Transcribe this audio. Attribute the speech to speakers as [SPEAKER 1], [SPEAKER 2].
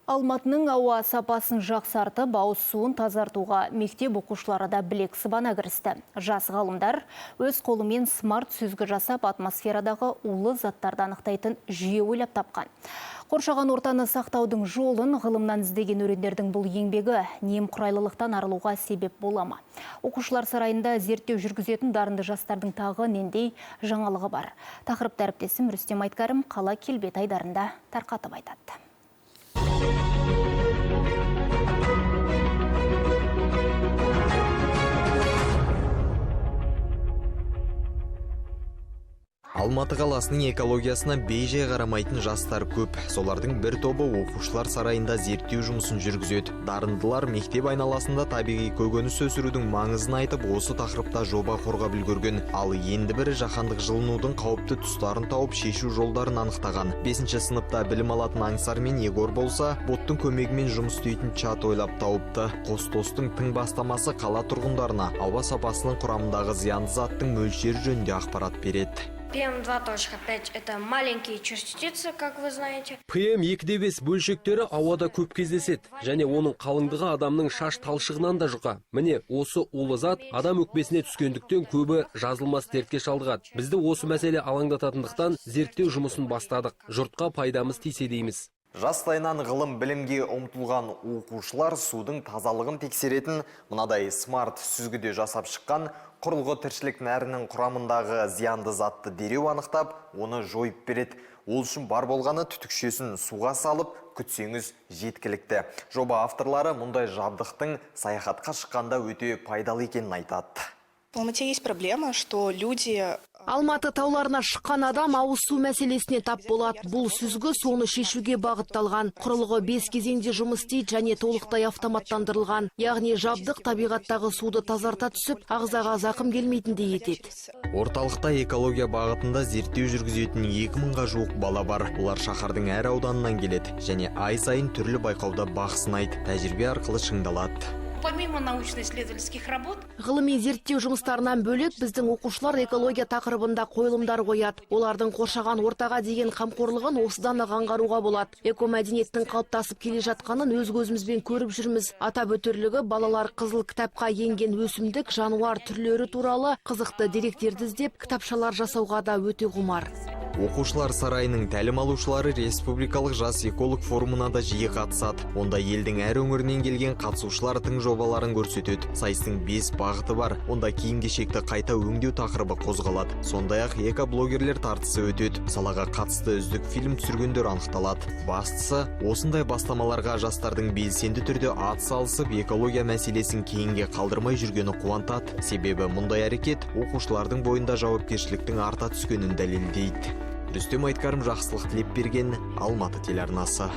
[SPEAKER 1] Алматының ауа сапасын жақсартып, ауыз суын тазартуға мектеп оқушылары да білек сыбана кірісті. Жас ғалымдар өз қолымен смарт сүзгі жасап, атмосферадағы улы заттарды анықтайтын жүйе ойлап тапқан. Қоршаған ортаны сақтаудың жолын ғылымнан іздеген өрендердің бұл еңбегі немқұрайлылықтан арылуға себеп бола ма? Оқушылар сарайында зерттеу жүргізетін дарынды жастардың тағы нендей жаңалығы бар? Тақырыпты әріптесім Рүстем Айткәрім қала келбеті айдарында тарқатып айтады.
[SPEAKER 2] Алматы қаласының экологиясына бейжай қарамайтын жастар көп. Солардың бір тобы оқушылар сарайында зерттеу жұмысын жүргізеді. Дарындылар мектеп айналасында табиғи көкөніс өсірудің маңызын айтып, осы тақырыпта жоба қорғап үлгерген. Ал енді бірі жаһандық жылынудың қауіпті тұстарын тауып, шешу жолдарын анықтаған. 5-ші сыныпта білім алатын Аңсар мен Егор болса, боттың көмегімен жұмыс істейтін чат ойлап тауыпты. Қос достың тың бастамасы қала тұрғындарына ауа сапасының құрамындағы зиянды заттың мөлшері жөнінде ақпарат береді.
[SPEAKER 3] PM2.5 – это маленькие частицы, как вы знаете.
[SPEAKER 4] PM 2,5 бөлшектері ауада көп кездеседі және оның қалыңдығы адамның шаш талшығынан да жұқа. Міне, осы улы зат адам өкпесіне түскендіктен көбі жазылмас дертке шалдығады. Бізді осы мәселе алаңдататындықтан зерттеу жұмысын бастадық. Жұртқа пайдамыз тисе дейміз.
[SPEAKER 2] Жастайынан ғылым білімге ұмтылған оқушылар судың тазалығын тексеретін мынадай смарт сүзгіде жасап шыққан. Құрылғы тіршілік нәрінің құрамындағы зиянды затты дереу анықтап, оны жойып береді. Ол үшін бар болғаны түтікшесін суға салып, күтсеңіз жеткілікті. Жоба авторлары мұндай жабдықтың саяхатқа шыққанда өте пайдалы екенін айтады.
[SPEAKER 5] В Алмате есть проблема, что люди
[SPEAKER 6] Алматы тауларына шыққан адам ауыз су мәселесіне тап болады. Бұл сүзгі соны шешуге бағытталған. Құрылғы 5 кезеңде жұмыс істейді және толықтай автоматтандырылған. Яғни жабдық табиғаттағы суды тазарта түсіп, ағзаға зақым келмейтіндей етеді.
[SPEAKER 2] Орталықта экология бағытында зерттеу жүргізетін 2000-ға жуық бала бар. Олар шаһардың әр ауданынан келеді және ай сайын түрлі байқауда бақ сынайды, тәжірибе арқылы шыңдалады.
[SPEAKER 7] Помимо научно-исследовательских работ,
[SPEAKER 6] Ғылыми зерттеу жұмыстарынан бөлек біздің оқушылар экология тақырыбында қойылымдар қояды. Олардың қоршаған ортаға деген қамқорлығын осыдан ақ аңғаруға болады. Экомәдениеттің қалыптасып келе жатқанын өз көзімізбен көріп жүрміз. Атап өтерлігі, балалар қызыл кітапқа енген өсімдік, жануар түрлері туралы қызықты деректерді іздеп, кітапшалар жасауға да өте құмар.
[SPEAKER 2] Оқушылар сарайының тәлім алушылары республикалық жас эколог форумына да жиі қатысады. Онда елдің әр өңірінен келген қатысушылар тың жобаларын көрсетеді. Сайыстың 5 бағыты бар. Онда киім-кешекті қайта өңдеу тақырыбы қозғалады. Сондай-ақ экоблогерлер тартысы өтеді. Салаға қатысты үздік фильм түсіргендер анықталады. Бастысы, осындай бастамаларға жастардың белсенді түрде ат салысып, экология мәселесін кейінге қалдырмай жүргені қуантады. Себебі мұндай әрекет оқушылардың бойында жауапкершіліктің арта түскенін дәлелдейді. Рүстем Айткарым, Жақсылық Тілепберген, Алматы телеарнасы.